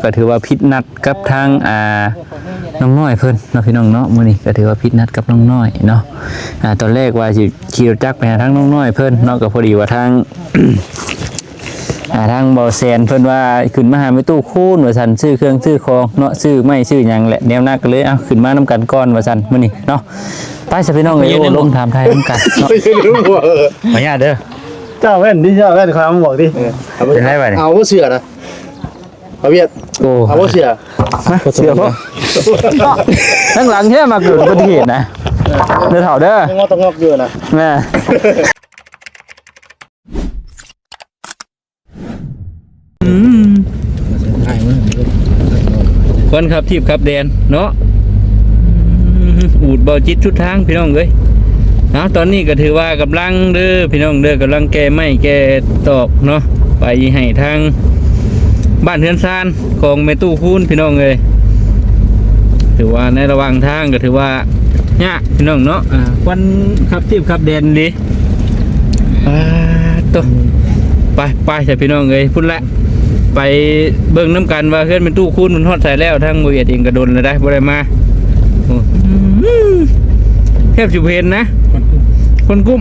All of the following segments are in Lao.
ກໍຖືວ່າຜິດນັດກັບທາງ ອ່າ ນ້ອງນ້ອຍເພິ່ນເນາະ ພີ່ນ້ອງເນາະ. ມື້ນີ້ກໍຖືວ່າຜິດນັດກັບນ້ອງນ້ອຍເນາະ. ອ່າ ຕອນແລກວ່າຊິຂີ່ລົດຈັກໄປຫາທາງນ້ອງນ້ອຍເພິ່ນເນາະ, ກໍພໍດີວ່າທາງ ອ່າ ທາງເບົາແສນເພິ່ນວ່າຂຶ້ນມາຫາແມ່ຕູ້ຄູນວ່າຊັ້ນ, ຊື້ເຄື່ອງຊື້ຂອງເນາະ, ຊື້ໄມ້ຊື້ຫຍັງແຫຼະ ແນວນັ້ນ. ກໍເລີຍ ເອົ້າ ຂຶ້ນມານຳກັນກ່ອນວ່າຊັ້ນ ມື້ນີ້ເນາະ. ໄປຊະ ພີ່ນ້ອງເອີຍ, ໂອ້ ລົມຖາມໄທນຳກັນເນາະ. ຂໍອະນຸຍາດເດີ. ເຈົ້າແວ່ນດິ ເຈົ້າແວ່ນ ຂ້ອຍເອົາໝວກດິ. ເອີ ເປັນໄງບາດນີ້? ເອົາບໍ່ເຊື່ອນະ. ເອົາວຽດ ໂອ້ ເອົາບໍ່ເຊື່ອ? ເຊື່ອບໍ່? ທາງຫຼັງແທ້ມາເກີດອຸບັດຕິເຫດນະ ເດີເຖົ້າເດີ. ງອກຕະງອກຢູ່ນະ ແມ່. ອືມ ຄວັນຂັບທີບຂັບແດນເນາະ. ອືມ ອູດເບົາຈິດສຸດທາງ ພີ່ນ້ອງເອີຍ. ເອົາ ຕອນນີ້ກໍຖືວ່າກຳລັງເດີ ພີ່ນ້ອງເດີ, ກຳລັງແກ່ໄມ້ແກ່ຕອກເນາະ ໄປໃຫ້ທາງບ້ານເຮືອນຊານຂອງແມ່ຕູ້ຄູນ ພີ່ນ້ອງເອີຍ. ຖືວ່າໃນລະຫວ່າງທາງກໍຖືວ່າຍາກ ພີ່ນ້ອງເນາະ. ອ່າ ຄວັນຂັບທີບຂັບແດນດີ. ປາດໂທ້ ໄປ ໄປຊະ ພີ່ນ້ອງເອີຍ. ພຸ້ນລະ ໄປເບິ່ງນຳກັນວ່າເຮືອນແມ່ຕູ້ຄູນມັນຮອດໃສແລ້ວ. ທາງບໍ່ວຽດເອງກໍດົນແລ້ວໄດ໋ ບໍ່ໄດ້ມາ. ໂອ້ ແທບຊິບໍ່ເຫັນນະ ຄົນກຸ້ມ ຄົນກຸ້ມ.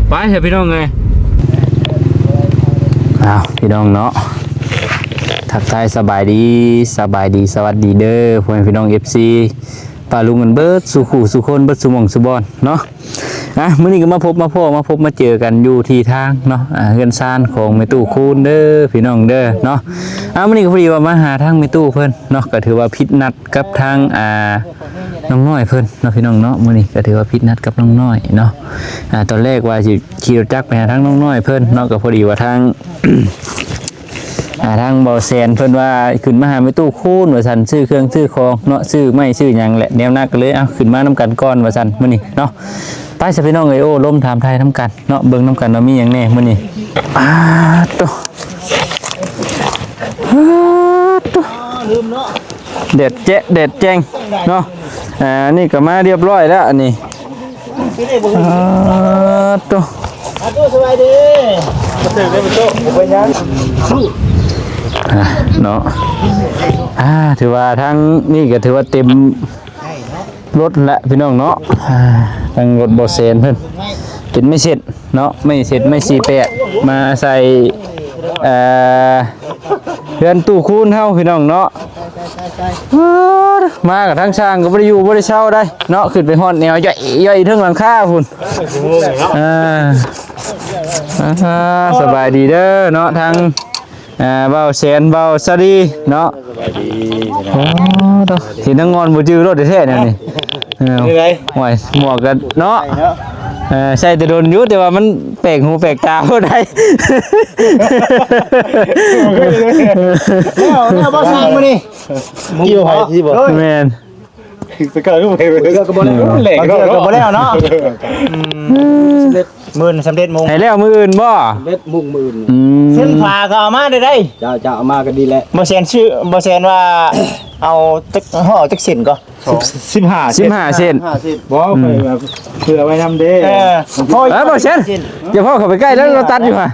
ໄປຊະ ພີ່ນ້ອງເອີຍ. ອ້າວ ພີ່ນ້ອງເນາະ, ທັກທາຍສະບາຍດີ ສະບາຍດີ ສະຫວັດດີເດີ ພໍ່ແມ່ພີ່ນ້ອງ ເອັຟຊີ ປ້າລຸງກັນເບິດສູ່ຄູ່ສູ່ຄົນ ເບິດສູ່ໝ່ອງສູ່ບ່ອນເນາະ. ອ່ະ ມື້ນີ້ກໍມາພົບມາພໍ້ ມາພົບມາເຈີກັນຢູ່ທີ່ທາງເນາະ ອ່າ ເຮືອນຊານຂອງແມ່ຕູ້ຄູນເດີ ພີ່ນ້ອງເດີເນາະ. ອ່າ ມື້ນີ້ກໍພໍດີວ່າມາຫາທາງແມ່ຕູ້ເພິ່ນເນາະ, ກໍຖືວ່າຜິດນັດກັບທາງ ອ່າ ນ້ອງນ້ອຍເພິ່ນເນາະ ພີ່ນ້ອງເນາະ. ມື້ນີ້ກໍຖືວ່າຜິດນັດກັບນ້ອງນ້ອຍເນາະ. ອ່າ ຕອນແລກວ່າຊິຂີ່ລົດຈັກໄປຫາທາງນ້ອງນ້ອຍເພິ່ນເນາະ, ກໍພໍດີວ່າທາງ ອ່າ ທາງເບົາແສນເພິ່ນວ່າຂຶ້ນມາຫາແມ່ຕູ້ຄູນວ່າຊັ້ນ, ຊື້ເຄື່ອງຊື້ຂອງເນາະ, ຊື້ໄມ້ຊື້ຫຍັງແຫຼະ ແນວນັ້ນ. ກໍເລີຍ ເອົ້າ ຂຶ້ນມານຳກັນກ່ອນວ່າຊັ້ນ ມື້ນີ້ເນາະ. ໄປຊະ ພີ່ນ້ອງເອີຍ, ໂອ້ ລົມຖາມໄທນຳກັນເນາະ, ເບິ່ງນຳກັນວ່າມີຫຍັງແດ່ມື້ນີ້. ປາດໂທ້ ປາດໂທ້ ແດດແຈະແດດແຈ້ງເນາະ. ອ່າ ນີ້ກໍມາຮຽບຮ້ອຍແລ້ວ ອັນນີ້ ອ່າ ໂຕ ອ່າ ສະບາຍດີ ອ່າ ເນາະ. ອ່າ ຖືວ່າທາງນີ້ກໍຖືວ່າເຕັມລົດແລ້ວ ພີ່ນ້ອງເນາະ. ອ່າ ທາງລົດບໍ່ແສນເພິ່ນເປັນໄມ້ເຊັດເນາະ, ໄມ້ເຊັດ ໄມ້ສີ່ແປດ ມາໃສ່ ເອີ ເຮືອນຕູ້ຄູນເຮົາ ພີ່ນ້ອງເນາະ. ມາກັບທາງຊ່າງກໍບໍ່ໄດ້ຢູ່ບໍ່ໄດ້ເຊົາໄດ໋ເນາະ, ຂຶ້ນໄປຮອດແນວຍ່ອຍໆເທິງຫຼັງຄາພຸ້ນ. ອ່າ ອ່າ ສະບາຍດີເດີເນາະ ທາງ ອ່າ ເບົາແສນ ເບົາສາລີເນາະ. ສະບາຍດີ. ໂອ້ ເຫັນນາງງອນບໍ່ຈື່ໂລດແທ້ໆ ແນວນີ້. ເອີ ໂອ້ຍ ໝວກກັນເນາະ ເອີ ໃສ່ແຕ່ດົນຢູ່ ແຕ່ວ່າມັນແປກຫູແປກຕາບໍ່ໄດ້. ແລ້ວ ແລ້ວບໍ່ຊ່າງມື້ນີ້ ກ່ຽວໃຜທີ່ບໍ່ ແມ່ນ ໄປເກີດໄປເກີດກໍບໍ່ແລ້ວ ແຫຼກກໍບໍ່ແລ້ວເນາະ. ອືມ ມື້ອື່ນສຳເລັດມຸງ ໃຫ້ແລ້ວມື້ອື່ນບໍ່? ສຳເລັດມຸງມື້ອື່ນ. ອືມ ເສັ້ນຝາກໍເອົາມາໄດ້ໄດ໋. ເຈົ້າ ເຈົ້າ ເອົາມາກໍດີແຫຼະ. ບໍ່ແສນຊື່ ບໍ່ແສນວ່າ ເອົາຈັກ ເຮົາເອົາຈັກເສັ້ນກໍ? ສິບຫ້າ ສິບຫ້າເສັ້ນ. ບໍ່ ອືມ ຂ້ອຍວ່າເພື່ອໄວ້ນຳເດ້. ເອີ ເອີ ບໍ່ແສນ ຢ່າພໍເຂົ້າໄປໃກ້ແລ້ວ ລາວຕັດຢູ່ຫະ.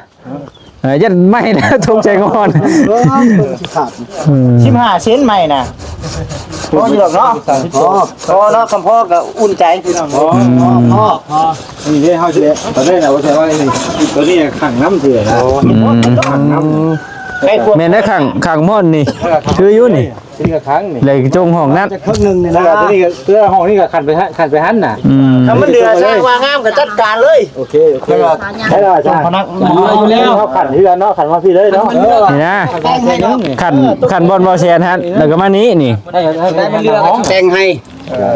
ເອີ ຢ້ານໄມ້ນະ ຕົກໃຈງອນ. ເອີ ຊິຂາດ. ອືມ ສິບຫ້າເຊັນໄມ້ນະ ພໍຢູ່ດອກເນາະ. ພໍ ພໍເນາະ ຄຳພໍກໍອຸ່ນໃຈ ພີ່ນ້ອງ. ພໍ ອືມ ພໍ ພໍ ນີ້ເດ້ ເຮົາຊິ ຕອນແລກນະ ວ່າແຕ່ວ່ານີ້ ຕົວນີ້ຂັງນ້ຳເທື່ອນະ. ອືມ ຂັງນ້ຳ ແມ່ນໄດ້ຂັງ ຂັງໝົດນີ້ ຄືຢູ່ນີ້. ຕົວນີ້ກໍຂັງນີ້ ແລ້ວຈົງຫ້ອງນັ້ນ ຈັກເຄິ່ງໜຶ່ງນີ້ນະ. ຕົວນີ້ກໍ ຕົວຫ້ອງນີ້ກໍຂັນໄປ ຂັນໄປຫັ້ນນະ. ອືມ ຖ້າມັນເຫຼືອຊ່າງວ່າງາມກໍຈັດການເລີຍ. ໂອເຄ ໂອເຄ ໃຫ້ລາວຊ່າງ ເຮົາຂັນເຮືອນເນາະ ຂັນມາພີ້ເລີຍເນາະ. ນີ້ນະ ແຕ່ງໃຫ້ເນາະ ຂັນ ຂັນບ່ອນບໍ່ແສນຫັ້ນ ແລ້ວກໍມານີ້ນີ້ ແຕ່ງໃຫ້.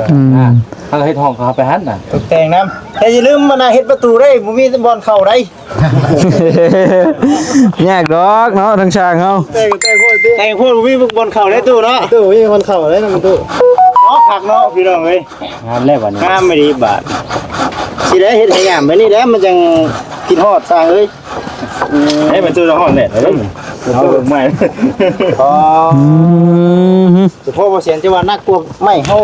ອືມ ອ່າ ເຮົາເຮັດຫ້ອງເຂົາໄປຫັ້ນນະ ຕົກແຕ່ງນຳ. ແຕ່ຢ່າລືມ ມັນເຮັດປະຕູໄດ້ ບໍ່ມີບ່ອນເຂົ້າໄດ໋. ຍາກດອກເນາະ ທາງຊ່າງເຮົາ ແຕ່ງ ແຕ່ງໂພດຕິ ແຕ່ງໂພດ ບໍ່ມີບ່ອນເຂົ້າໄດ້ຕູ້ເນາະ. ຕູ້ ບໍ່ມີບ່ອນເຂົ້າໄດ້ນຳຕູ້. ເນາະ ຄັກເນາະ ພີ່ນ້ອງເອີຍ. ງາມແລ້ວບັດນີ້ ງາມອີ່ຫຼີບາດ. ຊິໄດ້ເຮັດໃຫ້ງາມແບບນີ້ແຫຼະ ມັນຈັ່ງຄິດຮອດຊ່າງເອີຍ. ເອີ ໃຫ້ມັນຕູ້ລະຮ້ອນແດດເດີ ເອົາເບິ່ງໃໝ່. ອໍ ອືມ ສະເພາະບໍ່ແສນຈະວ່າໜັກກວ່າໄມ້ເຮົາ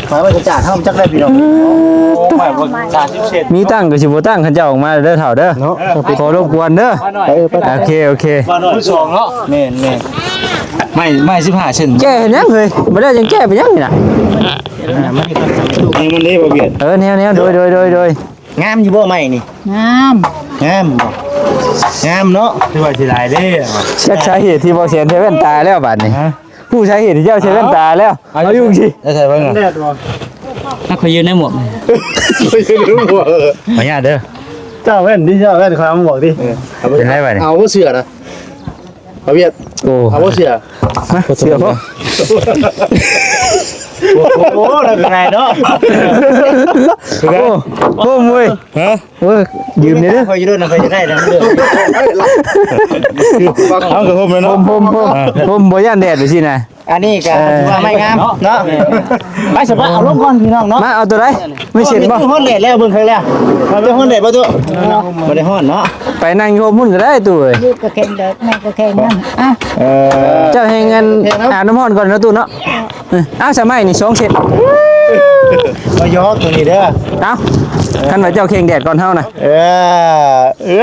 ໄມ້ໄມ້ກະຈາດເຮົາຈັກໄດ້ພີ່ນ້ອງ. ໂອ້ ໄມ້ບໍ່ສາມສິບເຊັນ ມີຕັ້ງກໍຊິບໍ່ຕັ້ງ ຄັນເຈົ້າອອກມາເດີເຖົ້າເດີ. ເນາະ ຂໍລົບກວນເດີ. ເອີ ໄປ ໂອເຄ ໂອເຄ ວ່າໜ້ອຍສອງເນາະ. ແມ່ນໆ ໄມ້ ໄມ້ສິບຫ້າເຊັນ. ແກ້ເຮັດຫຍັງເຮີ້ຍ? ບໍ່ໄດ້ຈັ່ງແກ້ໄປຫຍັງນີ້ນະ? ອ່າ ມັນ ມັນເດ້ບໍ່ວຽດ. ເອີ ແນວໆ ໂດຍໆໆ. ງາມຢູ່ບໍ່ໄມ້ນີ້? ງາມ ງາມບໍ່? ງາມເນາະ. ຄືວ່າຊິຫຼາຍເດ້. ຈັກສາເຫດທີ່ບໍ່ແສນໃສ່ແວ່ນຕາແລ້ວບາດນີ້. ຮະ? ຮູ້ສາເຫດທີ່ເຈົ້າໃສ່ແວ່ນຕາແລ້ວ. ເອົາຢູ່ຈັ່ງຊີ້ ໄດ້ໃສ່ເບິ່ງ. ແດດບໍ່? ໃຫ້ຂ້ອຍຢືນໃນໝວກ. ຂໍອະນຸຍາດເດີ. ເຈົ້າແວ່ນຕິ ເຈົ້າແວ່ນ ຂ້ອຍເອົາໝວກຕິ. ເອີ ເປັນໄດບາດນີ້? ເອົາບໍ່ເຊື່ອນະ. ເອົາວຽດ. ໂອ້ ເອົາບໍ່ເຊື່ອ? ມາ ເຊື່ອບໍ່? ໂອ້ໂຫ ລະກະໄດ້ເນາະ. ໂອ້ ໂອ້ ໂອ້ຍ ຮະ? ໂອ້ຍ ຢືມແດ່ເດີ. ຂ້ອຍຢູ່ເດີ ຂ້ອຍຈະໄດ້ນະ. ເອົາກະຫົ່ມແລ້ວເນາະ. ຫົ່ມ ຫົ່ມ ຫົ່ມ ອ່າ ຫົ່ມ ບໍ່ຢ້ານແດດໄປຊີ້ນະ. ອັນນີ້ກະ ເອີ ຖືວ່າໄມ້ງາມເນາະ. ໄປສະບາຍ ເອົາລົງກ່ອນພີ່ນ້ອງເນາະ. ມາ ເອົາໂຕໃດ? ມີເຊັນບໍ່? ຮ້ອນແດດແລ້ວ ເບິ່ງຂ້າງແລ້ວ. ເຈົ້າຮ້ອນແດດບໍ່ຕູ້? ບໍ່ໄດ້ຮ້ອນເນາະ. ໄປນັ່ງຢູ່ຮົ່ມພຸ້ນກະໄດ້ຕູ້ເອີຍ. ລູກກະແຂງແດດ ແມ່ກະແຂງນັ້ນ. ອ່ະ ເອີ ເຈົ້າແຮ່ງອັນ ອາບນ້ຳຮ້ອນກ່ອນເນາະຕູ້ເນາະ. ເອີ ເອົາສະໄໝນີ້ສອງເຊັນ. ບໍ່ຢອກໂຕນີ້ເດີ. ເອົາ ຄັນວ່າເຈົ້າແຂ່ງແດດກ່ອນເຮົານະ. ເອີ ເອີ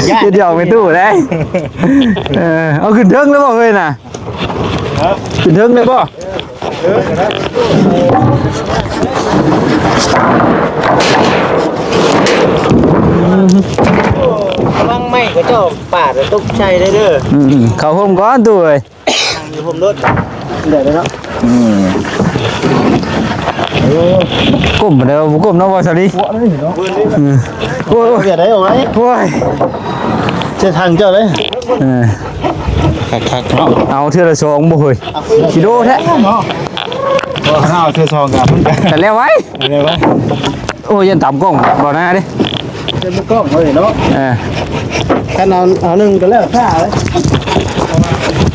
ຢ່າ ຄິດຢອກແມ່ຕູ້ໄດ໋. ເອີ ເອົາຂຶ້ນເທິງແລ້ວບໍ່ເຮີ້ຍນະ? ຮະ? ຂຶ້ນເທິງໄດ້ບໍ່? ລະວັງໄມ້ເຂົາເຈົ້າປາດແລ້ວຕົກໃສ່ເດີ. ອືມ ເຂົ້າຮົ່ມກ່ອນຕູ້ເອີຍ. ຢູ່ຮົ່ມໂລດ ໄດ້ແລ້ວເນາະ. ອືມ ໂອ້ ກົ້ມບໍ່ໄດ້ ບໍ່ກົ້ມເນາະ ບໍ່ສາລີ. ອືມ ໂອ້ຍ ເວຍໄດ້ເອົາໄວ້. ໂອ້ຍ ເສຍທາງເຈົ້າເລີຍ. ເອີ ຄັກໆ ເນາະ. ເອົາເທື່ອລະສອງບໍ່ເຮີ້ຍ. ກິໂລແທ້ເນາະ. ບໍ່ ເອົາເທື່ອສອງກະມັນກະ ກະແລ້ວໄວ ແລ້ວໄວ. ໂອ້ຍ ຢ້ານຕຳກ້ອງບໍ່ນາເດ້. ເປັນມືກ້ອງເລີຍເນາະ. ເອີ ຄັນເອົາ ເອົາໜຶ່ງກະແລ້ວຊ້າເລີຍ.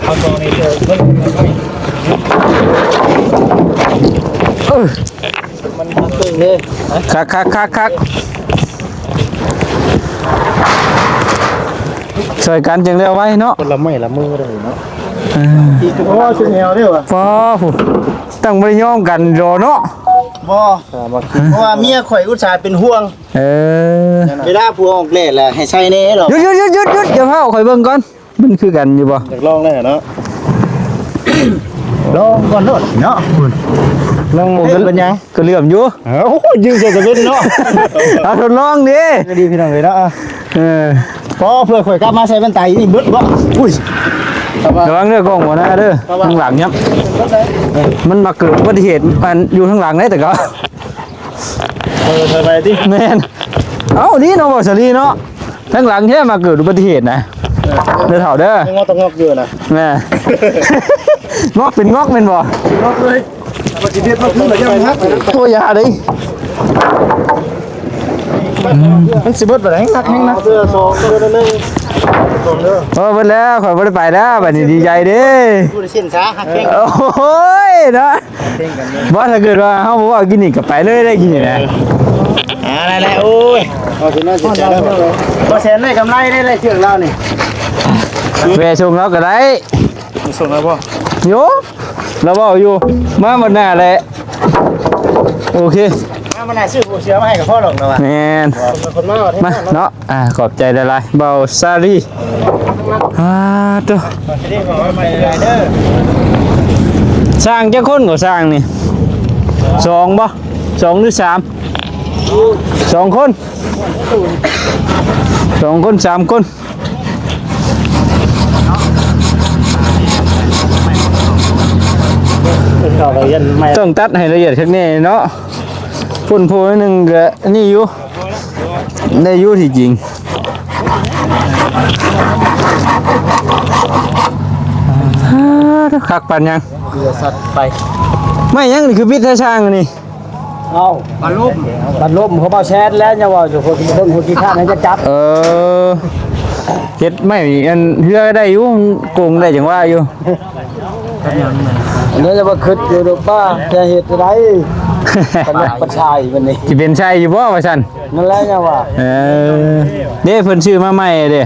ເອົາສອງນີ້ເດີ ເອີ ມັນມາເຄິ່ງເດ້. ຄັກໆໆໆ ຊ່ວຍກັນຈຶ່ງແລ້ວໄວເນາະ. ຄົນລະໄມ້ລະມືເລີຍເນາະ. ເອີ ໂອ້ ຊຸດແຮວເດ້ຫວາ. ປ້າ ຜູ້ ຕັ້ງບໍ່ໄດ້ຍອມກັນດອກເນາະ. ບໍ່ ເພາະວ່າເມຍຂ້ອຍອຸດສ່າເປັນຫ່ວງ. ເອີ ເວລາຜົວອອກແດດລະໃຫ້ໃສ່ແດ່ດອກ. ຢຸດໆໆໆ ຢ່າເວົ້າ ຂ້ອຍເບິ່ງກ່ອນ ມັນຄືກັນຢູ່ບໍ່? ຢາກລອງແດ່ເນາະ. ລອງກ່ອນໂລດເນາະ. ລອງ ໂອ້ ເປັນຫຍັງ? ກະເຫຼືອມຢູ່. ໂອ້ໂຫ ຢືນໃສ່ຕາເວັນເນາະ. ເອົາທົດລອງເດ້ ກະດີພີ່ນ້ອງເອີຍເນາະ. ເອີ ພໍເພື່ອຂ້ອຍກັບມາໃສ່ແວ່ນຕາອີກນີ້ເບິດບໍ່? ອຸ້ຍ ລະວັງເດີກ້ອງຫົວໜ້າເດີ. ທາງຫຼັງຍັບ ມັນມັກເກີດອຸບັດຕິເຫດ ອັນຢູ່ທາງຫຼັງເດ້ແຕ່ກະ ເອີ ສະບາຍຕິ. ແມ່ນ ເອົ້າ ດີເນາະ ບໍ່ສາລີເນາະ. ທາງຫຼັງແທ້ມາເກີດອຸບັດຕິເຫດນະ ເດີເຖົ້າເດີ. ງອກຕ້ອງງອກຢູ່ນະ. ແມ່ນ ງອກເປັນງອກແມ່ນບໍ່? ງອກເລີຍ. ໂອ້ ຢ່າເດ້ ມັນຊິເບິດບໍ່ໄດ້ ແຮງໜັກ ແຮງໜັກ. ເສື້ອສອງ ເສື້ອໜຶ່ງ ເອີ ເບິດແລ້ວ ຂ້ອຍບໍ່ໄດ້ໄປແລ້ວ ບາດນີ້ດີໃຈເດ້ ບໍ່ໄດ້ເສັ້ນສາ ຮັກແພງ. ໂອ້ຍເນາະ. ບໍ່ ຖ້າເກີດວ່າເຮົາບໍ່ເວົ້າກິນນີ້ກໍໄປເລີຍໄດ້ກິນນີ້ນະ. ອ່າ ໄດ້ແລ້ວ. ໂອ້ຍ ເອົາຊິນອນຊິໃຈແລ້ວ ບໍ່ແສນໄດ້ກຳໄລໄດ້ ໄດ້ເທື່ອງລາວນີ້. ແວ່ສົ່ງລາວກໍໄດ້. ສົ່ງແລ້ວບໍ່? ໂຍ ລາວເວົ້າຢູ່ ມາມື້ໜ້າແຫຼະ. ໂອເຄ ມາມື້ໜ້າຊື້ຜູ້ເສືອມາໃຫ້ກໍພໍດອກລາວວ່າ. ແມ່ນ ຄົນມາ ມາເນາະ. ອ່າ ຂອບໃຈຫຼາຍໆ ເບົາສາລີ. ອ່າ ໂຕ ຊ່າງຈັກຄົນກໍຊ່າງນີ້ ສອງບໍ່? ສອງຫຼືສາມ? ສອງຄົນ ສອງຄົນ ສາມຄົນ. ຕ້ອງຕັດໃຫ້ລະອຽດຄັກແນ່ເນາະ. ພົ້ນໂພໜຶ່ງກະນີ້ຢູ່ ໄດ້ຢູ່ທີ່ຈິງ. ຄັກປານຫຍັງ ເຫຼືອສັດໄປ. ໄມ້ຫຍັງນີ້ຄືປິດແທ້ຊ່າງອັນນີ້? ເອົ້າ ບັນລົມ ບັນລົມເຂົາເວົ້າແຊນແລ້ວ ຍັງເວົ້າຢູ່ຄົນ ຄົນຂີ້ຄ້ານຍັງຈະຈັບ. ເອີ ເຮັດໄມ້ອັນເຮືອໄດ້ຢູ່ ໂກງໄດ້ຈັ່ງວ່າຢູ່. ເດີ ຈະມາຄິດຢູ່ດອກວ່າຈະເຮັດໃດ ຄັນເປັນຊາຍບັດນີ້ ຊິເປັນຊາຍຢູ່ບໍ່ວ່າຊັ້ນ? ນັ້ນແຫຼະຍັງວ່າ. ເອີ ເດ້ ເພິ່ນຊື້ມາໃໝ່ເດ້.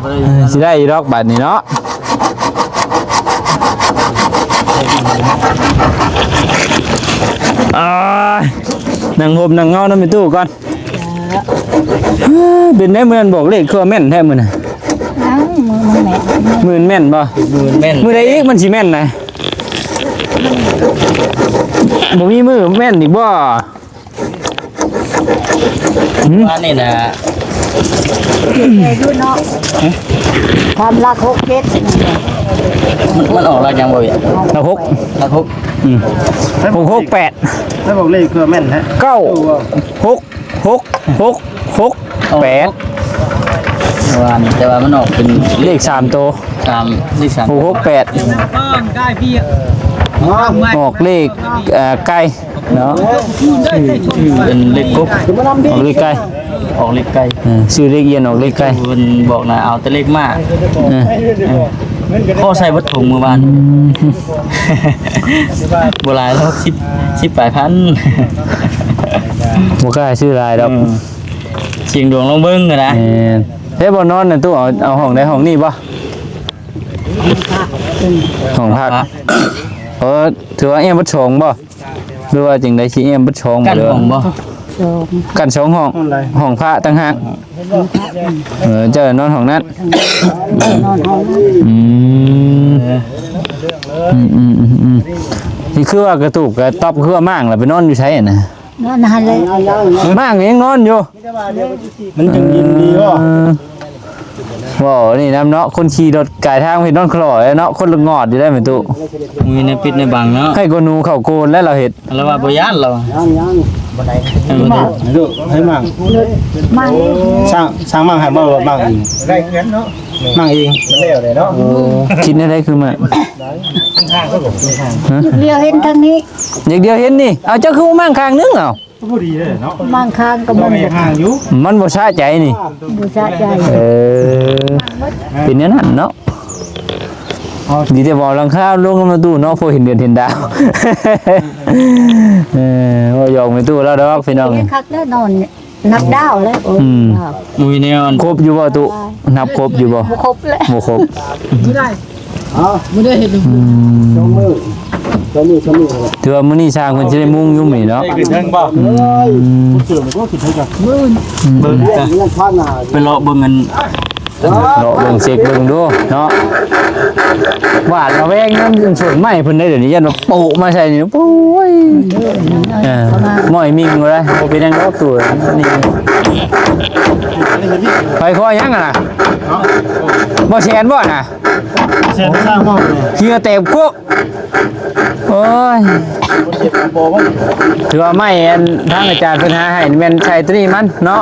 ເອີ ຊິໄດ້ຢູ່ດອກບາດນີ້ເນາະ. ອ້າຍ ນັ່ງຮົ່ມນັ່ງເງົານຳແມ່ຕູ້ກ່ອນ. ເປັນໄດ ມື້ນັ້ນບອກເລກຄືວ່າແມ່ນແທ້ມື້ນັ້ນ. ອ້າວ ມື້ມັນແມ່ນ ມື້ແມ່ນບໍ່? ມື້ແມ່ນ ມື້ໃດອີກມັນຊິແມ່ນນະ? ບໍ່ມີມື້ແມ່ນອີກບໍ່? ຫືມ ວ່ານີ້ນະ ເລກຢູ່ເນາະ ຫຶ ທຳຫຼັກຫົກເຈັດ ມັນ ມັນອອກຫຼັກຫຍັງບໍ່ເວີຍ? ຫຼັກຫົກ ຫຼັກຫົກ ອືມ ຫົກຫົກແປດ ແລ້ວບອກເລກເພື່ອແມ່ນແທ້ ເກົ້າຫົກຫົກຫົກແປດ ວ່ານີ້ ແຕ່ວ່າມັນອອກເປັນເລກສາມໂຕ ສາມ ເລກສາມ ຫົກຫົກແປດ ອອກເລກ ເອີ ໄກ່ ເນາະ ເປັນເລກກົບ ອອກເລກໄກ່ ອອກເລກໄກ່ ເອີ ຊື້ເລກອຽນອອກເລກໄກ່ ເພິ່ນບອກນະ ເອົາແຕ່ເລກມ້າ ເອີ ເອີ ຂໍໃສ່ເບິດຖົງມື້ວານ ອືມ ບໍ່ຫຼາຍດອກ ສິບ ສິບປາຍພັນ ບໍ່ກ້າຊື້ຫຼາຍດອກ ເອີ ສ່ຽງດວງລອງເບິ່ງຫັ້ນນະ ແມ່ນ ແທ້ບໍ່ນອນນະຕູ້ ເອົາ ເອົາຫ້ອງໃດຫ້ອງນີ້ບໍ່? ຫ້ອງພັກ ເອີ ຖືວ່າແອ້ມເບິດສອງບໍ່? ຫຼືວ່າຈັ່ງໃດ ຊິແອ້ມເບິດສອງ ກັ້ນຫ້ອງບໍ່? ສອງ ກັ້ນສອງຫ້ອງ ຫ້ອງໃດ? ຫ້ອງພະຕ່າງຫາກ ເອີ ເຈົ້ານອນຫ້ອງນັ້ນ ນອນຫ້ອງນັ້ນ ອືມ ເອີ ອືມໆໆ ນີ້ຄືວ່າກະຕູບກະຕອບ ຄືວ່າມ້າງລະໄປນອນຢູ່ໃສຫັ້ນນະ? ນອນຫັ້ນແຫຼະ ມ້າງຍັງນອນຢູ່ ມັນຈຶ່ງເຢັນດີບໍ່? ເອີ ເວົ້ານີ້ນຳເນາະ ຄົນຂີ່ລົດກາຍທາງເຮັດນອນຄລໍແລ້ວເນາະ ຄົນລະງອດຢູ່ໄດ໋ແມ່ຕູ້ ມີໃນປິດໃນບັງເນາະ ໃຫ້ກວ່າໜູເຂົ້າໂກນແລ້ວລາວເຮັດ ລາວວ່າບໍ່ຢ້ານລາວ ເອີ ໃຫ້ມ້າງ ສ້າງ ສ້າງມ້າງໃຫ້ບໍ່ ມ້າງເອງ ມ້າງເອງ ມັນແລ້ວເດ້ເນາະ ໂອ້ ຄິດແນວໃດຄືມ້າງ ຮະ ດຽວເຫັນທາງນີ້ ດຽວເຫັນນີ້ ເອົາ ເຈົ້າຄືບໍ່ມ້າງຂ້າງໜຶ່ງ ເອົາ ພໍດີເດ້ເນາະ ບາງຄັ້ງກໍມັນ ມັນບໍ່ສະໃຈນີ້ ບໍ່ສະໃຈ ເອີ ເປັນແນວນັ້ນເນາະ ດີແຕ່ບໍ່ຫຼັງຄາລົງນຳຕູ້ເນາະ ພໍເຫັນເດືອນເຫັນດາວ ເອີ ບໍ່ຢອກແມ່ຕູ້ລາວດອກພີ່ນ້ອງ ຄັກແນ່ນອນ ນັບດາວແລ້ວ ໂອ້ຍ ອືມ ດາວ ອຸ້ຍ ແນວ ຄົບຢູ່ບໍ່ຕູ້ ນັບຄົບຢູ່ບໍ່? ບໍ່ຄົບແຫຼະ ບໍ່ຄົບ ບໍ່ໄດ້ ບໍ່ໄດ້ເຮັດ ອືມ ສອງມື້ ສອງມື້ ສອງມື້ ຖືວ່າມື້ນີ້ຊ່າງເພິ່ນຊິໄດ້ມຸງຢູ່ມື້ນີ້ເນາະ ໄດ້ຂຶ້ນເທິງບໍ່? ອືມ ເບິ່ງ ໄປເລາະເບິ່ງອັນ ເລາະເບິ່ງເຊັກເບິ່ງດູເນາະ ຫວາດລະແວງນຳຕົ້ນໄມ້ເພິ່ນໄດ໋ ດຽວນີ້ຢ້ານວ່າໂປະມາໃສ່ນີ້ ໂອ້ຍ ເອີ ໝ້ອຍມິ່ງບໍ່ໄດ້ ບໍ່ເປັນຫຍັງດອກຕູ້ນີ້ ໄປຂໍຫຍັງຫັ້ນນະ ບໍ່ແຊນບໍ່ນະ? ເສຍງສ້າງໝໍ້ ເຫື່ອແຕກໂຄກ ໂອ້ຍ ຖືວ່າໄມ້ອັນທາງອາຈານເພິ່ນຫາໃຫ້ແມ່ນໃສ່ຕົວນີ້ມັນເນາະ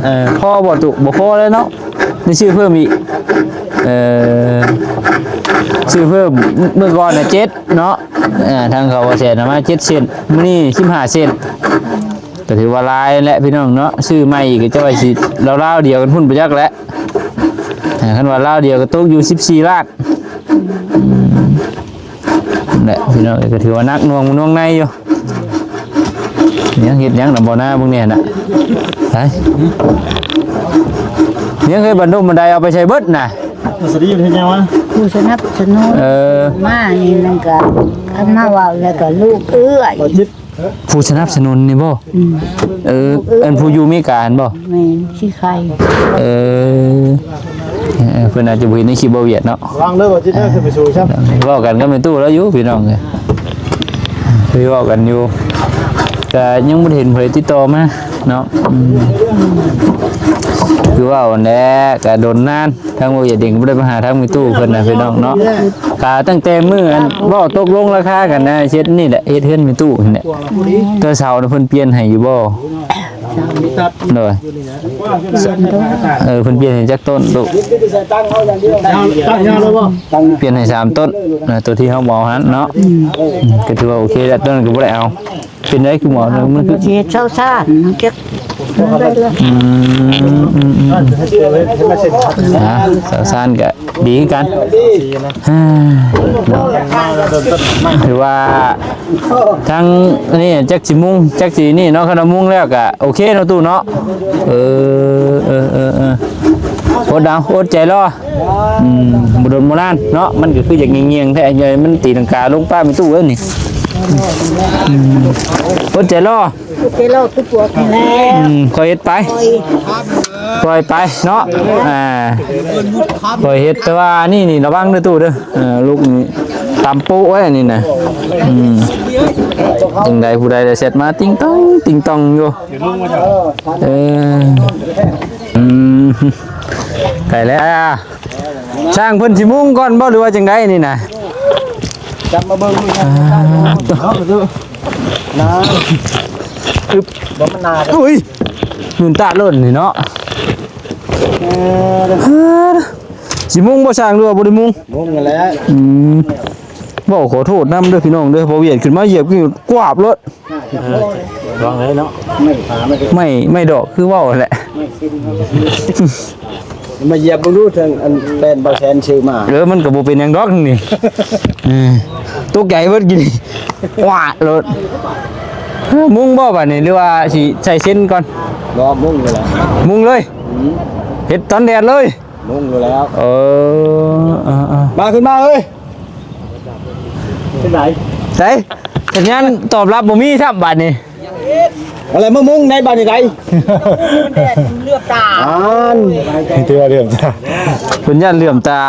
ເອີ ພໍບໍ່ຕຸ ບໍ່ພໍເລີຍເນາະ ໄດ້ຊື້ເພີ່ມອີກ ເອີ ຊື້ເພີ່ມ ມື້ກ່ອນນະເຈັດເນາະ ເອີ ທາງເຂົາວ່າແສນເອົາມາເຈັດເຊັນ ມື້ນີ້ສິບຫ້າເຊັນ ກໍຖືວ່າຫຼາຍແຫຼະພີ່ນ້ອງເນາະ ຊື້ໃໝ່ອີກກໍຈະວ່າຊິລາວໆດຽວກັນພຸ້ນບໍ່ຈັກແຫຼະ ຄັນວ່າລາວດຽວກໍຕົກຢູ່ສິບສີ່ລ້ານ ອືມ ແຫຼະພີ່ນ້ອງເອີຍ ກໍຖືວ່າໜັກໜ່ວງໜ່ວງໃນຢູ່ ຍັງເຮັດຫຍັງນຳບໍ່ນາເບິ່ງແດ່ນະ ໄປ ຍັງເຮັດບັນດົມບັນໄດເອົາໄປໃສ່ເບິດນະ ສະດີເຮັດຫຍັງວະ ຜູ້ສະໜັບສະໜູນ ເອີ ມານີ້ມັນກໍ ຄັນມາເວົ້າແລ້ວກໍລູກເອື້ອຍ ຜູ້ສະໜັບສະໜູນນີ້ບໍ່? ອືມ ເອີ ອັນຜູ້ຢູ່ເມກາຫັ້ນບໍ່? ແມ່ນ ຊິໄຄ ເອີ ເອີ ເພິ່ນອາດຈະບໍ່ເຫັນໃນຄລິບບໍ່ວຽດເນາະ ລະວັງເດີບໍ່ຈິດເດີ ຂຶ້ນໄປສູງຊ້ຳ ເວົ້າກັນກັບແມ່ຕູ້ລາວຢູ່ພີ່ນ້ອງເອີຍ ເຄີຍເວົ້າກັນຢູ່ ກະຍັງບໍ່ໄດ້ເຫັນໃຜຕິດຕໍ່ມາເນາະ ອືມ ຄືເວົ້າຫັ້ນແຫຼະ ກະດົນນານ ທາງບໍ່ຢາກເດັງບໍ່ໄດ້ມາຫາທາງແມ່ຕູ້ເພິ່ນນະພີ່ນ້ອງເນາະ ກະຕັ້ງແຕ່ມື້ອັນເວົ້າຕົກລົງລາຄາກັນນະ ເຮັດນີ້ແຫຼະ ເຮັດເຮືອນແມ່ຕູ້ນີ້ແຫຼະ ແຕ່ເສົານະເພິ່ນປ່ຽນໃຫ້ຢູ່ບໍ່? ໂດຍ ເອີ ເພິ່ນປ່ຽນໃຫ້ຈັກຕົ້ນລູກ? ປ່ຽນໃຫ້ສາມຕົ້ນ ນະ ຕົວທີ່ເຮົາເອົາຫັ້ນເນາະ ອືມ ກໍຖືວ່າໂອເຄແລ້ວ ຕົ້ນກໍບໍ່ໄດ້ເອົາ. ເປັນໄດ໋ ຄືໝໍ ມັນຄືຊິເຮັດເຊົາຊານ ມັນຈັກ ອືມ ອືມ ອືມ ອືມ ອ່າ ເຊົາຊານກະດີຄືກັນ ຖືວ່າທັງນີ້ຈັກຊິມຸງ ຈັກຊິນີ້ເນາະ ຄັນວ່າມຸງແລ້ວກະໂອເຄເນາະ ຕູ້ເນາະ ເອີ ເອີ ເອີ ເອີ. ອົດເອົາ ອົດໃຈລໍ. ອືມ ບໍ່ດົນບໍ່ນານເນາະ ມັນກໍຄືຢາກງຽງໆແທ້ ຢ່າໃຫ້ມັນຕີລັງກາລົງປ້າແມ່ຕູ້ເອີຍນີ້. ອືມ ອົດໃຈລໍ ເຈໂລຄືປວກນີ້ແຫຼະ. ອືມ ຄ່ອຍເຮັດໄປ ຄ່ອຍໄປເນາະ. ອ່າ ຄ່ອຍເຮັດ ແຕ່ວ່າອັນນີ້ນີ້ລະວັງເດີຕູ້ເດີ. ເອີ ລູກນີ້ຕຳໂປະໄວ້ອັນນີ້ນະ. ອືມ ຈັ່ງໃດຜູ້ໃດໄດ້ແຊັດມາຕິງຕອງຕິງຕອງຢູ່. ເອີ ອືມ ໄກແລ້ວ. ຊ່າງເພິ່ນຊິມຸງກ່ອນບໍ່ ຫຼືວ່າຈັ່ງໃດນີ້ນະ? ຈັບມາເບິ່ງ ອ່າ ເນາະ ນາ ອຶບ ບໍ່ ມັນໜາ. ອຸ້ຍ ໜູນຕາດໂລດນີ້ເນາະ. ເອີ ຊິມຸງບໍ່ຊ່າງ ຫຼືວ່າບໍ່ໄດ້ມຸງ? ມຸງຫັ້ນແຫຼະ. ອືມ ເວົ້າຂໍໂທດນຳເດີພີ່ນ້ອງເດີ ພໍວຽດຂຶ້ນມາຢຽບກວາບໂລດ. ເອີ ລອງເລີຍເນາະ ໄມ້ ໄມ້ດອກຄືເວົ້າຫັ້ນແຫຼະ. ມາຢຽບເບິ່ງດູ ເຖິງອັນແປ້ນບ່າວແສນຊື້ມາ. ເອີ ມັນກໍບໍ່ເປັນຫຍັງດອກນີ້. ເອີ ຕົກໃຈເບິດກີ້ນີ້ ວ້າໂລດ. ເອີ ມຸງບໍ່ບາດນີ້ ຫຼືວ່າຊິໃສ່ເຊັນກ່ອນ? ລໍມຸງຢູ່ແລ້ວ ມຸງເລີຍ. ອືມ ເຮັດຕອນແດດເລີຍ. ລົງຢູ່ແລ້ວ. ເອີ ເອີ ເອີ ມາ ຂຶ້ນມາເອີຍ. ເປັນໃດ? ໃສ ສັນຍານຕອບຮັບບໍ່ມີຊ້ຳບາດນີ້. ອະໄລມາມຸງໃນບາດນີ້ໃດ? ເຫຼືອບຕາ ອ່ານ ທີ່ວ່າເຫຼືອບຕາ ເພິ່ນຢ້ານເຫຼືອບຕາ.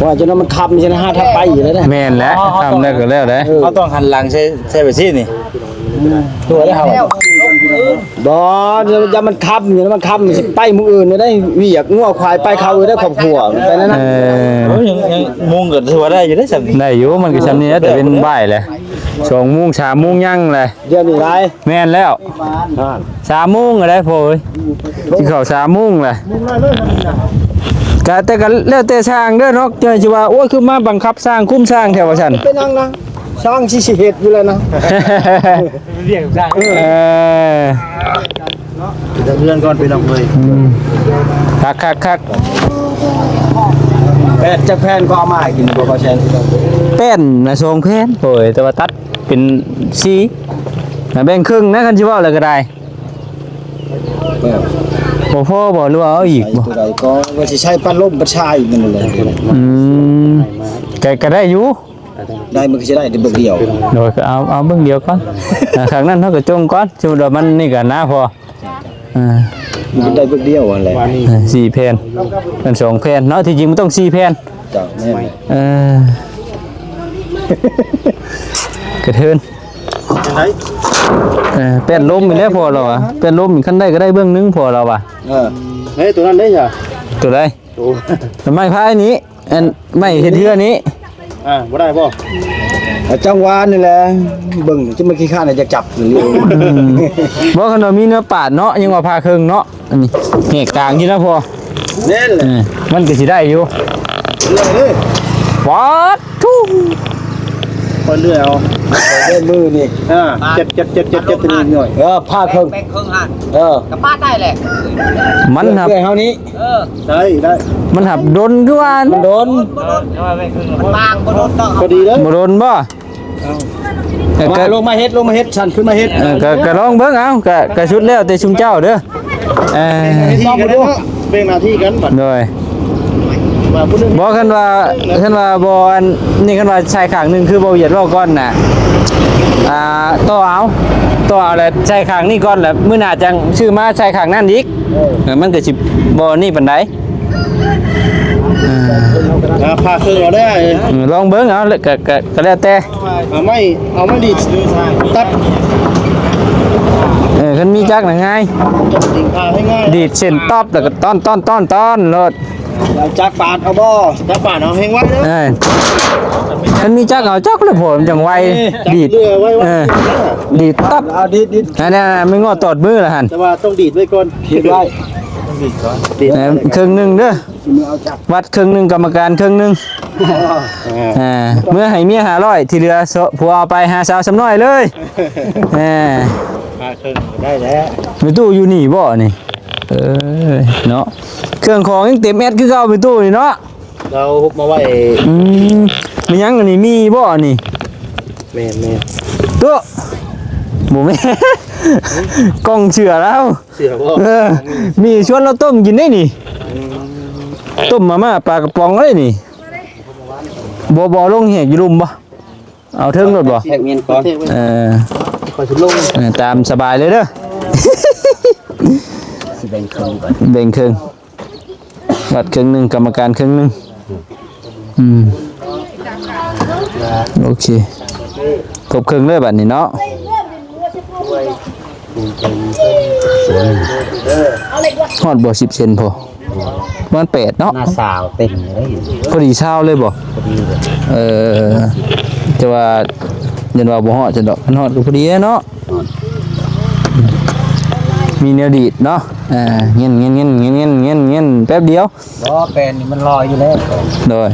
ວ່າຈະນັ້ນມັນຄ່ຳ ຈະນັ້ນຫາທາງໄປຢູ່ແລ້ວເດ້. ແມ່ນແຫຼະ ຄ່ຳແລ້ວກໍແລ້ວເດ້. ເອີ ເຮົາຕ້ອງຫັນຫຼັງໃສ່ ໃສ່ແບບຊີ້ນີ້. ຕົວແລ້ວເຮົາ ບໍ່ ຢ່າມັນຄ່ຳ ຢ່າມັນຄ່ຳ ຊິໄປມື້ອື່ນໄດ້ວຽກ ງົວຄວາຍໄປ ເຂົາໄດ້ຄອບຄົວ ໄປນັ້ນນະ. ເອີ ໂອ້ຍ ຍັງ ຍັງ ໂມງກໍຖືວ່າໄດ້ຢູ່ເດ້ ຊ່ຳນີ້ ໄດ້ຢູ່ ມັນກໍຊ່ຳນີ້ແຫຼະ ແຕ່ເປັນບ່າຍແຫຼະ ສອງໂມງ ສາມໂມງ ຍັງແຫຼະ ດຽວນີ້ໄດ້. ແມ່ນແລ້ວ ອ່າ ສາມໂມງກໍໄດ້ ໂພຍ ຊິເຂົ້າສາມໂມງແຫຼະ. ກະ ແຕ່ກໍແລ້ວແຕ່ຊ່າງເດີເນາະ ເຈົ້າຊິວ່າ ໂອ້ຍ ຄືມາບັງຄັບຊ່າງ ຄຸມຊ່າງແທ້ວ່າຊັ້ນ ເປັນຫຍັງນະ? ຊ່າງຊິ ຊິເຮັດຢູ່ແລ້ວນະ ວຽກຊ່າງ. ເອີ ເຮັດເຮືອນກ່ອນ ພີ່ນ້ອງເອີຍ. ອືມ ຄັກໆໆ. ແປນ ຈັກແຜ່ນກໍເອົາມາໃຫ້ກິນບໍ່ ບໍ່ແຊນ? ແປ້ນນະ ສອງແຜ່ນ ໂອ້ຍ ແຕ່ວ່າຕັດເປັນສີ່ນະ ແບ່ງເຄິ່ງນະ ຄັນຊິເວົ້າແລ້ວກໍໄດ້. ເອີ ບໍ່ພໍບໍ່ ຫຼືວ່າເອົາອີກບໍ່? ຕົວໃດກໍວ່າຊິໃຊ້ປັດລົມ ປັດຊາຍມັນແຫຼະ. ອືມ ກໍ ກໍໄດ້ຢູ່. ໄດ້ ມັນກໍຊິໄດ້ແຕ່ເບິ່ງດຽວ. ໂດຍ ກໍເອົາ ເອົາເບິ່ງດຽວກ່ອນ. ອ່າ ຂ້າງນັ້ນເຮົາກໍຈົ່ງກ່ອນ ສົມມຸດວ່າມັນນີ້ກໍໜາພໍ. ອ່າ ມັນໄດ້ເບິ່ງດຽວຫັ້ນແຫຼະ. ເອີ ສີ່ແຜ່ນ ມັນສອງແຜ່ນເນາະ ທີ່ຈິງມັນຕ້ອງສີ່ແຜ່ນ. ເຈົ້າ ແມ່ນ. ເອີ ກະເທີນ ຈັ່ງໃດ? ເອີ ແປ້ນລົມນີ້ແຫຼະ ພໍ່ລາວວ່າ ແປ້ນລົມນີ້ ຄັນໄດ້ກໍໄດ້ເບື້ອງໜຶ່ງ ພໍ່ລາວວ່າ. ເອີ ເຮີ້ຍ ຕົວນັ້ນເດ້ ໂຕໃດ? ໂອ້ ໄມ້ພາຍນີ້ ອັນໄມ້ເຮັດເຮືອນີ້. ອ່າ ບໍ່ໄດ້ບໍ່? ອ່າ ຈັງຫວະນີ້ແຫຼະ ເບິ່ງຈະມາຂີ້ຄ້ານຈະຈັບນີ້. ອືມ ບໍ່ ຄັນວ່າມີເນື້ອປາດເນາະ ຍັງວ່າຜ່າເຄິ່ງເນາະ ອັນນີ້ແຫກກາງຢູ່ນະພໍ່. ແມ່ນແຫຼະ ເອີ ມັນກໍຊິໄດ້ຢູ່. ເລື່ອຍເດີ ປາດ ທຸ ຄ່ອຍເລື່ອຍເອົາ ເລື່ອຍມືນີ້. ອ່າ ເຈັດ ເຈັດ ເຈັດ ເຈັດ ເຈັດ ເປັນໜ່ວຍ. ເອີ ຜ່າເຄິ່ງ ແບ່ງເຄິ່ງຫັ້ນ. ເອີ ກໍປາດໄດ້ແຫຼະ ມັນຫາ ເລື່ອຍເຮົານີ້. ເອີ ໄດ້ ໄດ້ ມັນຫາກດົນຄືວ່າ ມັນດົນ ບໍ່ດົນ ມັນບາງ ບໍ່ດົນດອກ ພໍດີເດີ ບໍ່ດົນບໍ່? ເອົາ ເອີ ມາ ກໍ ລົງມາເຮັດ ລົງມາເຮັດ ຊັ້ນຂຶ້ນມາເຮັດ. ເອີ ກໍ ກໍລອງເບິ່ງເອົາ ກໍ ກໍສຸດແລ້ວແຕ່ຊຸມເຈົ້າເດີ. ເອີ ເຮັດລອງເບິ່ງດູ ແບ່ງໜ້າທີ່ກັນບັດ. ໂດຍ ວ່າຜູ້ໜຶ່ງ ບໍ່ ຄັນວ່າ ຄັນວ່າບໍ່ ອັນນີ້ ຄັນວ່າໃສ່ຂ້າງໜຶ່ງ ຄືບໍ່ວຽດເວົ້າກ່ອນນະ ອ່າ ຕໍ່ເອົາ ຕໍ່ເອົາ ແລ້ວໃສ່ຂ້າງນີ້ກ່ອນ ແລ້ວມື້ໜ້າຈັ່ງຊື້ມາໃສ່ຂ້າງນັ້ນອີກ. ເອີ ເອີ ມັນກໍຊິບໍ່ນີ້ປານໃດ. ອ່າ ອ່າ ຜ່າເຄິ່ງເອົາເດີ. ເອີ ລອງເບິ່ງເອົາ ແລ້ວກໍ ກໍ ກໍແລ້ວແຕ່. ເອົາໄມ້ ເອົາໄມ້ດີດຕັດ. ເອີ ຄັນມີຈັກນະງ່າຍ ດີດເສັ້ນຕັດ ແລ້ວກໍຕ້ອນ ຕ້ອນ ຕ້ອນ ຕ້ອນໂລດ. ເອົາຈັກປາດເອົາບໍ່? ຈັກປາດເອົາແຮງໄວເດີ. ເອີ ຄັນມີຈັກເອົາຈັກແລ້ວ ພໍມັນຈັ່ງໄວ. ເອີ ດີດ ເຫຼືອໄວ ເອີ ດີດຕັດ. ເອົາດີດ ດີດ ອັນນັ້ນ ແມ່ນງໍຕອດມືລະຫັ້ນ ແຕ່ວ່າຕ້ອງດີດໄວ້ກ່ອນ. ດີດໄວ້ ເອີ ເຄິ່ງໜຶ່ງເດີ ວັດເຄິ່ງໜຶ່ງ ກຳມະການເຄິ່ງໜຶ່ງ. ອ່າ ເມືອໃຫ້ເມຍຫ້າຮ້ອຍ ທີ່ເຫຼືອ ຜົວເອົາໄປຫາສາວສ່ຳນ້ອຍເລີຍ. ເອີ ພາເຄິ່ງໄດ້ແລ້ວ. ມີຕູ້ຢູ່ນີ້ບໍ່ນີ້? ເອີ ເນາະ ເຄື່ອງຂອງຍັງເຕັມແອັດຄືເກົ່າ ມີຕູ້ນີ້ເນາະ. ລາວຮຸບມາໄວ້. ອືມ ມີຫຍັງອັນນີ້ ມີບໍ່ອັນນີ້? ແມ່ນໆ ຕູ້ ບໍ່ແມ່ນ ກ່ອງເສື້ອລາວ ເສື້ອບໍ່? ເອີ ມີຊວນລາວຕົ້ມກິນໄດ້ນີ້ ອືມ ຕົ້ມມາມ່າປາກະປ໋ອງເລີຍນີ້ ບໍ່ ບໍ່ເອົາລົງແຫກຢູ່ລຸ່ມບໍ່? ເອົາເທິງໂລດບໍ່? ແທກມຽນກ່ອນ ເອີ ຂ້ອຍຊິລົງ ເອີ ຕາມສະບາຍເລີຍເດີ ຊິແບ່ງເຄິ່ງ ແບ່ງເຄິ່ງ ວັດເຄິ່ງໜຶ່ງ ກຳມະການເຄິ່ງໜຶ່ງ ອືມ ໂອເຄ ຄົບເຄິ່ງເລີຍບັດນີ້ເນາະ ຮອດບໍ່ ສິບເຊັນພໍ? ປະມານແປດເນາະ ໜ້າຊາວເຕັມເລີຍ ພໍດີຊາວເລີຍບໍ່? ພໍດີເລີຍ ເອີ ແຕ່ວ່າ ຢ້ານວ່າບໍ່ຮອດຊັ້ນດອກ ຄັນຮອດກໍພໍດີແຫຼະເນາະ ຮອດ ມີແນວດີດເນາະ ເອີ ເງນໆໆໆ ແປັບດຽວ ບໍ່ ແປນນີ້ມັນລອຍຢູ່ແລ້ວ ໂດຍ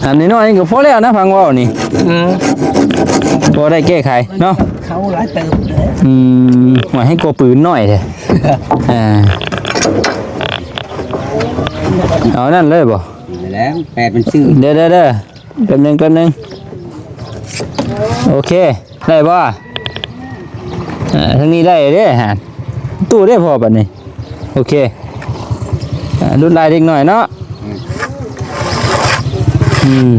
ອັນນ້ອຍໆນີ້ກໍພໍແລ້ວນະ ຟັງເວົ້ານີ້ ອືມ ພໍໄດ້ແກ້ໄຂເນາະ ເຂົາຫຼາຍເຕີບເດ້ ອືມ ວ່າໃຫ້ກວ່າປືນນ້ອຍແທ້ ອ່າ ເອົານັ້ນເລີຍບໍ່? ນີ້ແຫຼະ ແປນມັນຊື່ ເດີໆໆ ແປັບໜຶ່ງ ແປັບໜຶ່ງ ໂອເຄ ໄດ້ບໍ່? ອ່າ ທາງນີ້ໄດ້ເດ້ຫາ ຕູ້ເດ້ພໍບັດນີ້ ໂອເຄ ອ່າ ລຸດລາຍເດັກນ້ອຍເນາະ ອືມ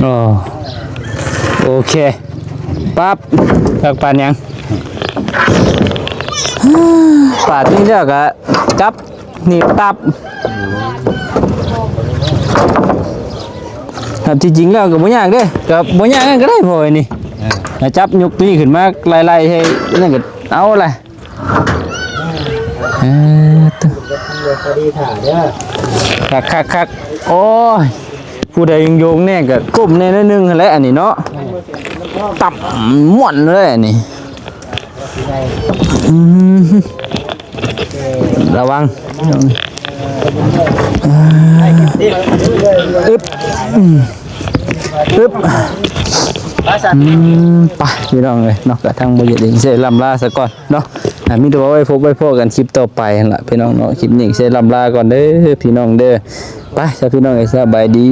ໂອ້ ໂອເຄ ປັບ ຈັກປານຫຍັງ ປາດນີ້ແລ້ວກະຈັບ ໜີບຕັບ ແບບທີ່ຈິງແລ້ວກໍບໍ່ຍາກເດ້ ກໍບໍ່ຍາກນັ້ນກໍໄດ້ພໍ່ເອີຍນີ້ ເອີ ຈັບຍົກຕົວນີ້ຂຶ້ນມາໄລ່ໆ ໃຫ້ນັ້ນກໍເອົາລະ ເອີ ຄັກໆໆ ໂອ້ຍ ຜູ້ໃດໂຍງແນ່ກໍກົ້ມແນ່ໜ້ອຍໜຶ່ງຫັ້ນແຫຼະ ອັນນີ້ເນາະ ຕັບມ່ວນເລີຍອັນນີ້ ອືມ ລະວັງ ອຶບ ອືມ ອຶບ ອືມ ໄປພີ່ນ້ອງເອີຍເນາະ ກະທາງບໍ່ເຢັນເອງຊິລ່ຳລາສາກ່ອນເນາະ ອ່າ ມີແຕ່ວ່າໄວ້ພົບໄວ້ພໍ້ກັນຄລິບຕໍ່ໄປຫັ້ນລະພີ່ນ້ອງເນາະ ຄລິບນີ້ຊິລ່ຳລາກ່ອນເດີພີ່ນ້ອງເດີ ໄປຊະພີ່ນ້ອງເອີຍ ສະບາຍດີ.